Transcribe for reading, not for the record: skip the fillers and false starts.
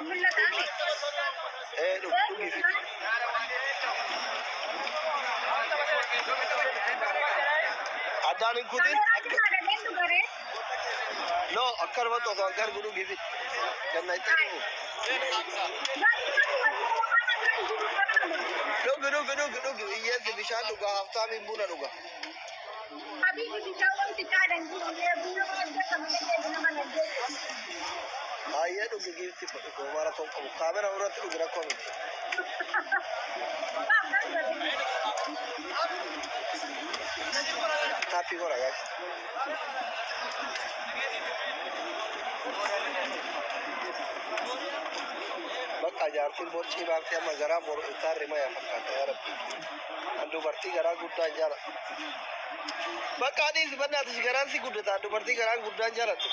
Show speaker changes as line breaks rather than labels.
Mul'ataani.
Ee, dhugi dhugi fixi. Addaan hin kutin
Kaameraa
akka
cufaadha dubaree.
no akkanumatti osoo hin gargu dhugi fixi. Ganna itti dhufu. Dhugi dhugi dhugi dhugi hiyyeessi bishaan dhuga haftaamiin buna dhuga.
Habibi bishaan wanti caalan jiru buna hojjetama nama naggeessu.
Baay'ee dhugi giifti gooma rakkoo qabu. Kaameraa irratti dhugi rakkoo miti. Taappii godha guys. Bakka jaartiin borcii baartii amma garaa bor isaarri maya fakkaata yaa rabbi. An dubartii garaa guddaa hin jaaladhu. Bakka adiis bannaati garaan si guddata dubartii garaan guddaan jaaladhu.